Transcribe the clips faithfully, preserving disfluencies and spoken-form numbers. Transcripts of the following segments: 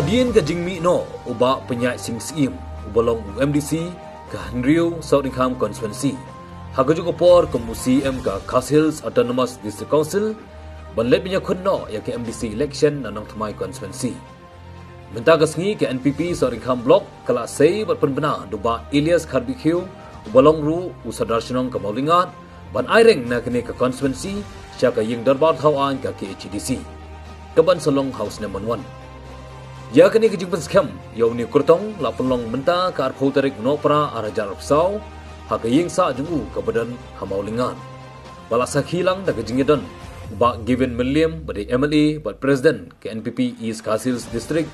Hadien ka jingmih noh u Bah Pynïaid Sing Syiem, uba long u M D C ka hynriew South Ryngham Constituency, ha kajuh ka por kum u C E M ka Khasi Hills Autonomous District Council, ban leit ban ïakhun noh ïa ka M D C election na Nongthymmai Constituency. Mynta ka sngi ka N P P South Ryngham Block ka la sei bad pynbna da u Bah Elias Kharbihkhiew, uba long ruh u Sordar Shnong ka Mawlyngad, ban ai reng na kane ka constituency sha ka Ïing Dorbar Thaw Aiñ ka K H A D C, kaban sa long ha u snem ban wan. Ïa kane ka jingpynskhem ïa une u kyrtong la pynlong mynta ka arphew tarik u Nohprah ar hajar arphew saw, ha ka ïing sah jong u kaba don ha Mawlyngad, ba la sakhi lang da ka jingïadon u Bah Gavin Mylliem, ba dei M L A bad President ka N P P East Khasi Hills District,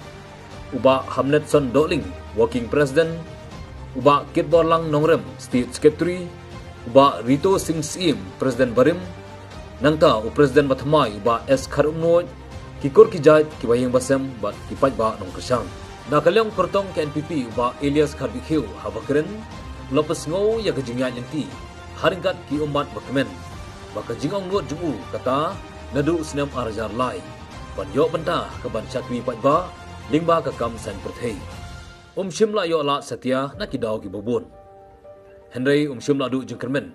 u Bah Hamnetson Dohling, Working President, u Bah Kitborlang Nongrem, State Secretary, u Bah Rito Sing Syiem, President barim, nangta u President bathymmai u Bah S Kharumnuid, ki kur ki jait, ki bahaïing bahasem bad ki paidbah nongkyrshan. Na ka liang u kyrtong ka N P P u Bah Elias Kharbihkhiew haba kren, u la pynsngew ïa ka jingïaid lynti ha ryngkat ki ummat ba kmen, ba ka jingong nud jong u kata naduh u snem ar hajar lai, ban ïoh bynta ha kaban shakri paidbah lyngba ka kam saiñ pyrthei. Um shym la ïoh lad satia na ki daw kiba bun. Hynrei um shym la duh jingkyrmen.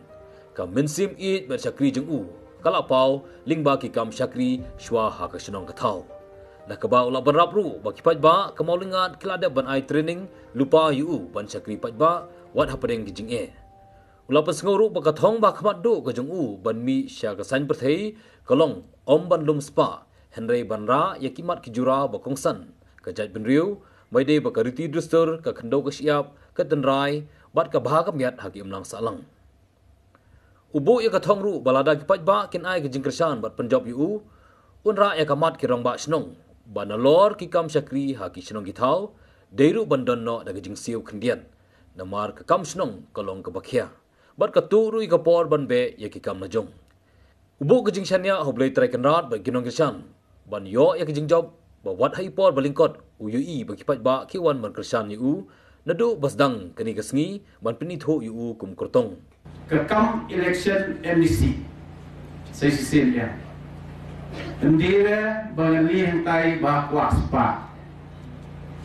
Ka mynsiem ïeit bad shakri jong u ka la paw lyngba ki kam shakri shuwa ha ka shnong ka thaw, na kaba u la bynrap ruh ba ki paidbah ka Mawlyngad ki la dep ban ai training lypa ïa u ban shakri paidbah wat hapdeng ki jingeh. U la pynsngew ruh ba ka thong ba khmat duh ka jong u ban mih sha ka saiñ pyrthei ka long ym ban lum spah, hynrei ban rah ïa ki mat ki jura ba kongsan ka jaitbynriew, ba dei ba ka riti dustur, ka khyndew ka shyiap, ka tynrai bad ka bha ka miat ha ki imlang sahlang. U buh ïa ka thong ruh ba lada ki paidbah kin ai ka jingkyrshan bad pynjop ïa u, un rah ïa ka mat ki rangbah shnong, ba nalor ki kam shakri ha ki shnong ki thaw dei ruh ban don noh da ka jingsiew khyndiat, namar ka kam shnong ka long kaba khia, bad ka tuh ruh ïa ka por ban beh ïa ki kam lajong. U buh ka jingshaniah ha U Blei Trai Kynrad bad ki nongkyrshan, ban ïoh ïa ka jingjop ba wat ha i por ba lyngkot u ïohi ba ki paidbah ki wan ban kyrshan ïa u, naduh ba sdang kane ka sngi ban pynithuh ïa u kum kyrtong. Ka kam election M D C sa shisien ïa, ym dei re ba ngan leh hangtai ba kwah spah.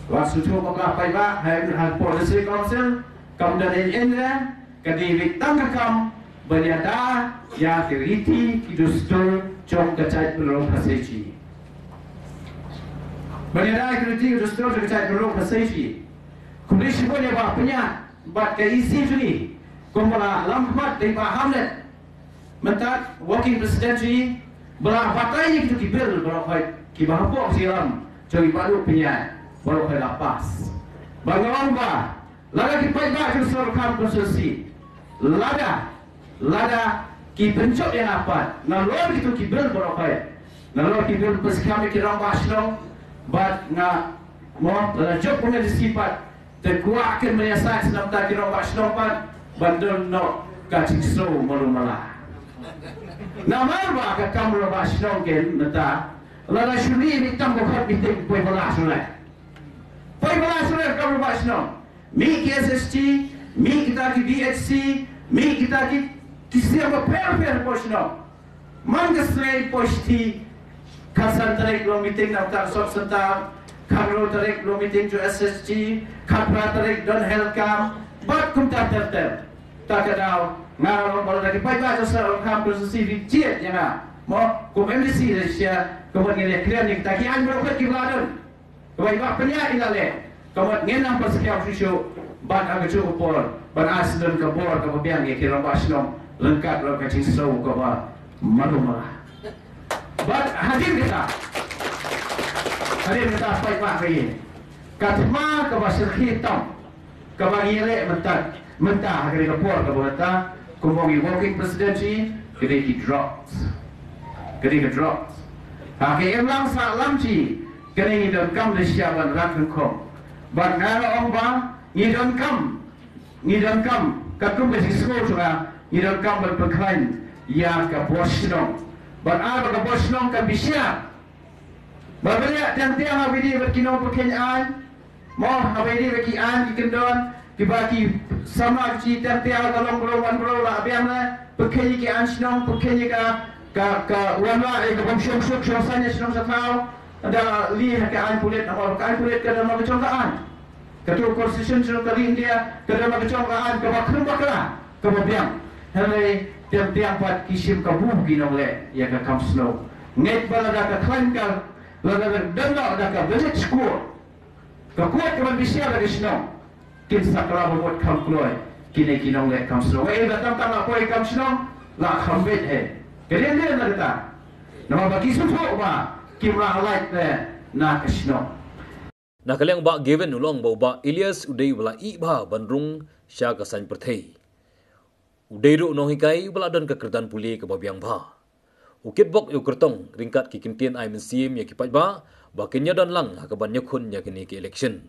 Wat shu thuh ba ka paidbah ha, ha por District Council kam don eiei re, ka dei beit tang ka kam ban ïada ïa ki riti ki dustur jong ka jaitbynriew Khasi. Ban ïada ïa ki riti ki dustur jong ka jaitbynriew Khasi. Khublei shibun ïa Bah Pynïaid bad ka E C jong ngi, kumba la lam khmat da i Bah Hamlet, mynta Working President jong ngi, ba la batai ïa kito ki bill baroh khoit kiba hapoh ka jingïalam jong i Bah Duh Pynïaid, baroh khoit la pass. Ba nga ong ba lada ki paidbah jong Sohryngkham Constituency, lada, lada ki pynjop ïa nga pat nalor kito ki bill baroh khoit, nalor ki bill pynskhem ïa ki rangbah shnong, bad nga, mo, lada jop kum M D C pat, te kwah kin mynta sa snem ta ki rangbah shnong pat ban don noh ka jingsngew malu mala. Namar ba ka kam rangbah shnong kin mynta, lada shu mih tang ba khot meeting, poi ba la shu leh. Poi ba la shu leh ka kam rangbah shnong. Mih ki S H G, mih kita ki B H C, mih kita ki, ki seng bapher bapher hapoh shnong. Man ka sngi poi shithi, khatsan tarik long meeting na ka Sub Centre, khathynriew tarik long meeting jong S H G, khatphra tarik don health camp, bad kumta ter ter. Ta ka daw, nga long ba lada ki paidbah jong Sohryngkham Constituency ri jied ïa nga, mo, kum M D C re sha, kumba ngi ïa clear ïa kita ki aiñ baroh khoit kiba la don. Kaba i Bah Pynïaid i la leh, ka mut ngin nang pynskhem shuh shuh, bad ha kajuh ka por ban ai sdang ka bor kaba biang ïa ki rangbah shnong ryngkat bad ka jingsngew kaba malu mala. Bad hadien kata, hadien kata paidbah ka ïing, ka thma kaba shyrkhei tam kaba ngi leh mynta, mynta ha kane ka por kaba mynta, kumba ong i Working President jong ngi, ka dei ki drugs. Ka dei ka drugs. Ha ka imlang sahlang jong ngi, kane ngi donkam da shisha ban rat nyngkong. Bad nga la ong ba ngi donkam, ngi donkam, katkum ka jingsngew jong nga, ngi donkam ban pynkhlaiñ ïa ka bor shnong. Bad ar ba ka bor shnong kan bishar. Ba balei teng teng ha ba ïadei bad ki nongpynkheiñ aiñ, mo, ha ba ïadei bad ki aiñ ki kyndon, kiba ki samla ki teng teng ha ka long bro wan bro la biang ne, pynkheiñ ki aiñ shnong, pynkheiñ ka, ka, ka wanrah ïa ka bym shong suk shong saiñ shnong sha thaw. Da li ha ka aiñ pulit, namar ka aiñ pulit ka don ma ka jong ka aiñ. Kato ka Constitution jong ka ri India ka don ma ka jong ka aiñ kaba khlem bakla kaba biang. Hynrei teng teng pat ki shim kabu ki nongleh ïa ka kam snow. Ngeit ba lada ka khlaiñ ka, lada ka don noh da ka village court, ka court kaban bishar da ka shnong, kin sa kla ba mut kham kloi kine ki nongleh kam shnong. Ïa da tam tam la poi kam shnong la kham beit hi. Ka dei dei na kata. Namar ba ki sngewthuh ba kim lah lait ne na ka shnong. Na ka liang Bah Gavin u la ong ba u Bah Elias u dei uba la ih bha ban rung sha ka saiñ pyrthei. U dei ruh u nonghikai uba la don ka kyrdan pule kaba biang bha. U kitbok ïa u kyrtong ryngkat ki kyntien ai mynsiem ïa ki paidbah ba kin ïadon lang ha kaban ïakhun ïa kine ki election.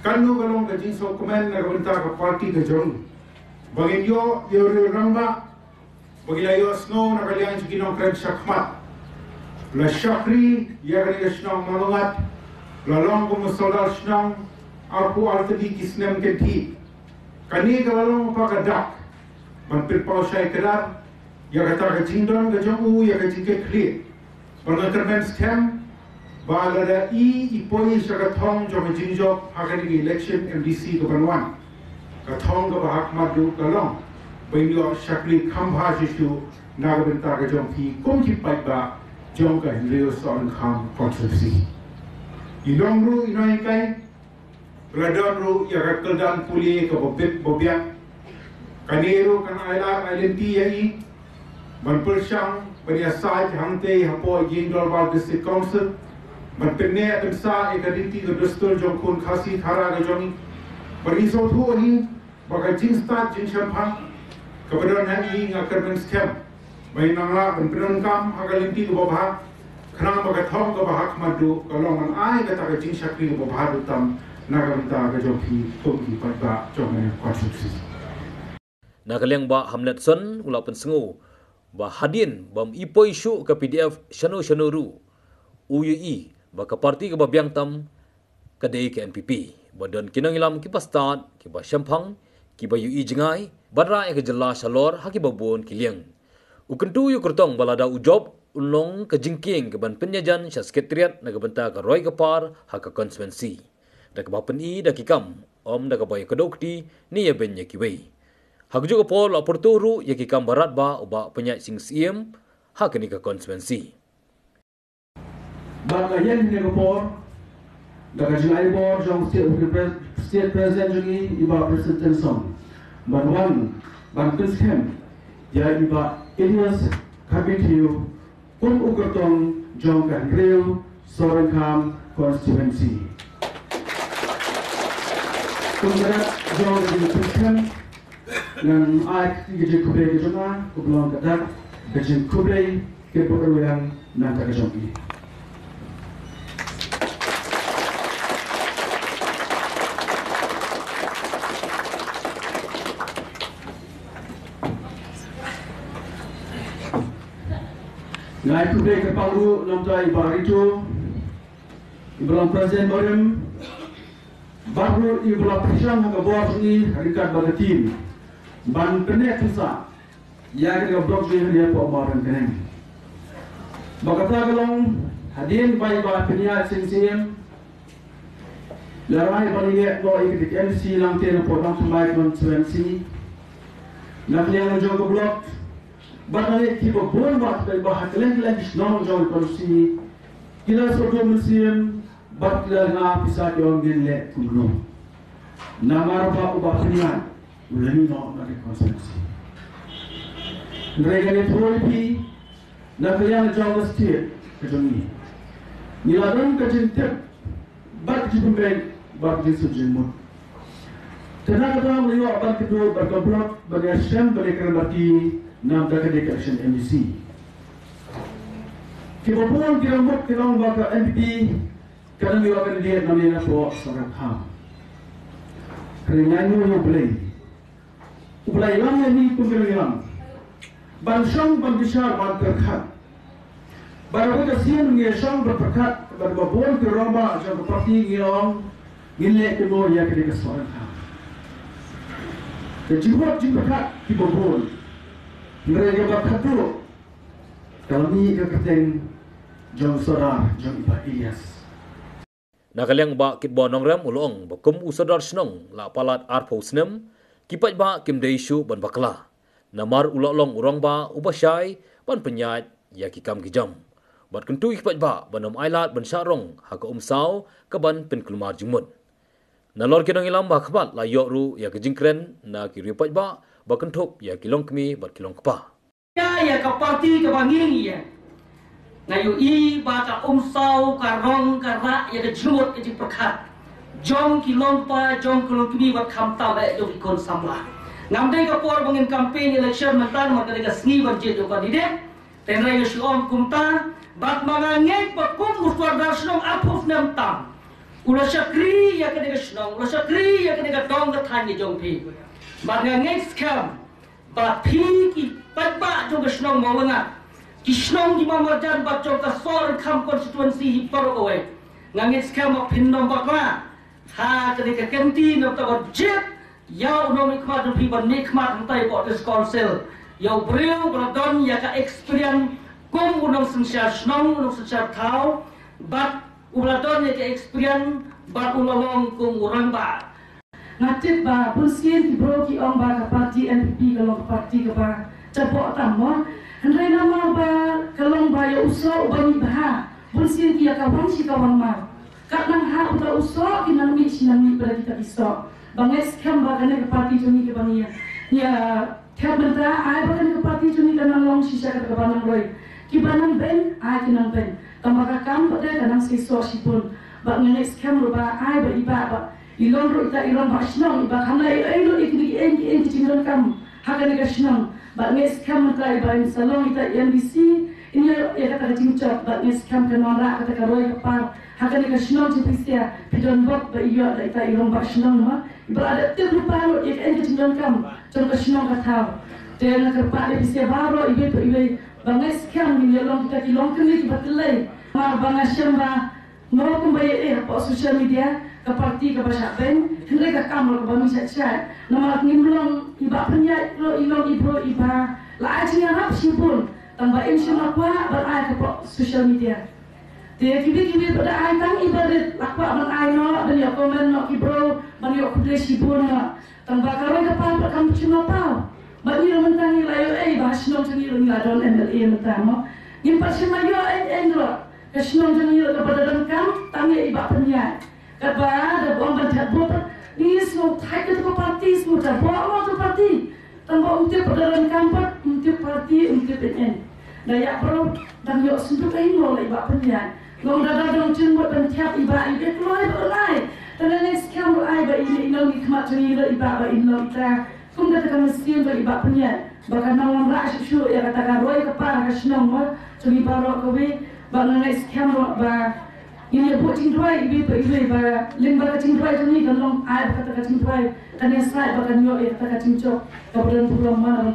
Kano ka long ka jingsngewkmen na ka bynta ka party ka jong u ba ngin ïoh ïa u rangbah ba ngi la ïohsngew na ka liang jong ki nongkren shakhmat, la shakri ïa kane ka shnong Mawlyngngat, la long kum u sordar shnong arphew artylli ki snem kynthih. Kane ka la long pat ka dak ban pynpaw shai kdar ïa kata ka jingdon ka jong u ïa ka jingkitkhlieh. Bad nga kyrmen skhem ba lada i i poi sha ka thong jong ka jingjop ha kane ka election M D C kaban wan, ka thong kaba ha khmat duh ka long ba in ïoh shakri kham bha shuh shuh na ka bynta ka jong phi kum ki paidbah jong ka Hynriew Sohryngkham constituency. I long ruh i nonghikai, la don ruh ïa ka kyrdan pule kaba bit ba biang. Kane ruh kan ai lad ai lynti ïa i ban pyrshang ban ïasaid hangtei hapoh ïing dorbar District Council ban pynneh pynsah ïa ka riti ka dustur jong khun Khasi Khara ka jong i. Bad i sngewthuh hi ba ka jingstad jingshemphang kaba don ha i, nga kyrmen skhem ba in nang lah ban pyndonkam ha ka lynti kaba bha, khnang ba ka thong kaba ha khmat duh ka long ban ai kata ka jingshakri kaba bha duh tam na ka bynta ka jong phi kum ki paidbah jong kane ka constituency. Na ka liang Bah Hamletson u la pynsngew ba hadien bym i poi shuh ka P D F shano shano ruh, u ïohi ba ka party kaba biang tam ka dei ka N P P, ba don ki nongïalam kiba stad, kiba shemphang, kiba ïohi jngai, ban rah ïa ka jylla shalor ha kiba bun ki liang. U kyntu ïa u kyrtong ba lada u jop un long ka jingkieng kaban pynïajan sha Secretariat na ka bynta ka roi ka par ha ka constituency, da kaba pyni da ki kam, ym da kaba ïakdew kti ne ïabeiñ ïa kiwei. Ha kajuh ka por la pyrto ruh ïa ki kam ba radbah u Bah Pynïaid Sing Syiem ha kane ka constituency. Bad ka ïeng kane ka por da ka jingai bor jong State, Repre- State President jong ngi, i Bah Prestone Tynsong, ban wan ban pynskhem ïa i Bah Elias Kharmathiew kum u kyrtong jong ka Hynriew Sohryngkham constituency. Kum ka dak jong ka jingpynskhem, ngan ai ka jingkhublei ka jong nga, kaba long ka dak ka jingkhublei kyrpad rwiang na ka bynta ka jong i. Nga ai khublei kyrpang ruh na ka bynta i Bah Rito, iba long President barim, bad ruh iba la pyrshang ha ka bor jong ngi ryngkat bad ka team ban pynneh pynsah ïa kane ka block jong ngi hapoh Mawryngkneng. Bad kata ka long hadien ba i Bah Pynïaid Sing Syiem la rai ban ïaleh noh ïa ka M D C Langtien hapoh Nongthymmai constituency na ka liang jong ka block. Bad nangne kiba bun bha kiba ha kylleng kylleng ki shnong jong ka constituency ki la sngewthuh mynsiem bad ki la ngeit pisa ki ong ngin leh kumno. Namar ba u Bah Pynïaid u la mih noh na ka constituency. Hynrei ngan ïathuh ïa phi, na ka liang jong ka state ka jong ngi, ngi la don ka jingtip bad ka jingpynbeit bad ka jingsuk jingmut. Te na kata ngi ïoh ban kynduh bad ka block ban ïashem ban ïakren bad ki na ka bynta ka election M D C. Kiba bun ki la mut ki la ong ba ka N P P ka dang ïoh candidate na mynta hapoh Sohryngkham. Hynrei ngi ainguh ïa U Blei. U Blei lam ïa ngi kum ka nongïalam ban shong ban bishar ban pyrkhat. Bad haba ka sien ngi shong ban pyrkhat bad ba bun ki rangbah jong ka party ngi ong ngin leh kumno ïa kane ka Sohryngkham. Ka jingmut jingpyrkhat kiba bun. Hynrei kaba khatduh ka la mih ka kyrteng Jong Sordar jong i Bah Ilyas. Na ka liang Bah Kitbor Nongrem u la ong ba kum u Sordar shnong la palat arphew snem, ki paidbah kim dei shuh ban bakla. Namar u la long u rangbah uba shai ban pynïaid ïa ki kam ki jam. Bad kyntu ïa ki paidbah ban ym ailad ban shah rong ha ka umsaw kaban pynkulmar jingmut. Nalor ki nongïalam ba khmat la ïoh ruh ïa ka jingkren na ki riew paidbah ba kynthup ïa ki longkmie bad ki longkpa. Ïa, ïa ka parti kaba ngi ngi ïa. Nga ïohi ba ka umsaw ka rong ka rah ïa ka jingmut ka jingpyrkhat jong ki longpa jong ki longkmie bad khamtam eh jong ki khun samla. Ngam dei ka por ba ngin campaign election mynta namar ka dei ka sngi ban jied jong u candidate. Hynrei nga shu ong kumta bad ma nga ngeit ba kum u Sordar shnong arphew snem tam u la shakri ïa kane ka shnong, u la shakri ïa kane ka dong ka thaiñ ka jong phi. Bad nga ngeit skhem ba phi ki paidbah jong ka shnong Mawlyngknat, ki shnong ki marjan bad jong ka Sohryngkham constituency hi baroh kawei, nga ngeit skhem ba phin ym bakla ha kane ka kynti, namar ba jied ïa u nongmihkhmat jong phi ban mihkhmat hangtai hapoh District Council, ïa u briew ba la don ïa ka experience kum u nongsynshar shnong, u nongsynshar thaw, bad u la don ïa ka experience bad u la long kum u rangbah. Nga tip ba bun sien ki briew ki ong ba ka parti N P P ka long ka parti kaba jaboh tam mo. Hynrei namar ba ka long ba ïa u soh uba mih bha, bun sien ki ïa ka wan shi ka wan mar. Katba nang ha uta u soh ki nang mih shi nang mih bad kita ki soh. Ba ngeit skhem ba kane ka parti jong ngi kaba ngi ïa thep mynta, ai ba kane ka parti jong ngi ka nang long shisha kata kaba nang roi. Kiba nang beiñ, ai ki nang beiñ. Tangba ka kam pat de ka nang seisoh shibun. Ba nga ngeit skhem ruh ba ai ba i Bah ba i long ruh ita i rangbah shnong, i Bah, kam leh ei ei ruh ïa kine ki ei ki ei ki jingdonkam ha kane ka shnong. Ba ngeit skhem mynta i Bah in sa long ita i M D C, in ïa ïa kata ka jingjop, ba ngeit skhem kan wanrah kata ka roi ka par ha kane ka shnong jong phi. Shisha phi don bok ba i ïoh da ita i rangbah shnong ma. Ba la dep tip lypa lut ïa kaei ka jingdonkam jong ka shnong ka thaw. Te nga kyrpad ïa phi sha baroh iwei pa iwei ba ngeit skhem ngin ïa long kita ki longkmie kiba tyllei. Namar ba nga shem ba mo kumba ïa eh hapoh social media ka parti kaba shah beiñ, hynrei ka kam ruh kaba mih shait shait. Namar ngim long i Bah Pynïaid ruh i long i briew iba la ai jingïarap shibun. Tangba im shym la kwah ban ai hapoh social media. Te kiwei kiwei pat da ai tang iba rit, la kwah ban ai noh, ban ïoh comment noh ki briew, ban ïoh khublei shibun noh. Tangba ka roi ka par pat kam shym la paw. Bad ngi ruh mynta ngi la ïoh ei ba ha shnong jong ngi ruh ngi la don M L A mynta mo. Ngim pat shym la ïoh ei ei ruh. Ka shnong jong ngi ruh kaba da donkam tang ïa i Bah Pynïaid. Katba da bym ban thep vote pat ngi sngew thait ïa tu ka parti, sngew jaboh mo tu ka parti. Tangba um tip da donkam pat, um tip parti, um tip ei ei. Da ïa pyrshah dang ïoh senduk ei mo la i Bah Pynïaid. Long da da dang jingmut ban thep i Bah, i Bah kloi ba lai. Tang ngeit skhem ruh ai ba i, i long i khmat jong i ruh i Bah ba i long ita. Kum kata ka mynsiem ba i Bah Pynïaid ba ka nang wanrah shuh shuh ïa kata ka roi ka par ka shnong mo jong i baroh kawei. Ba nga ngeit skhem ruh ba ngin ïa buh jingduwai iwei pa iwei ba lyngba ka jingduwai jong ngi kan long ai ba kata ka jingduwai kan ïasaid ba kan ïoh ïa kata ka jingjop kaba don burom ma.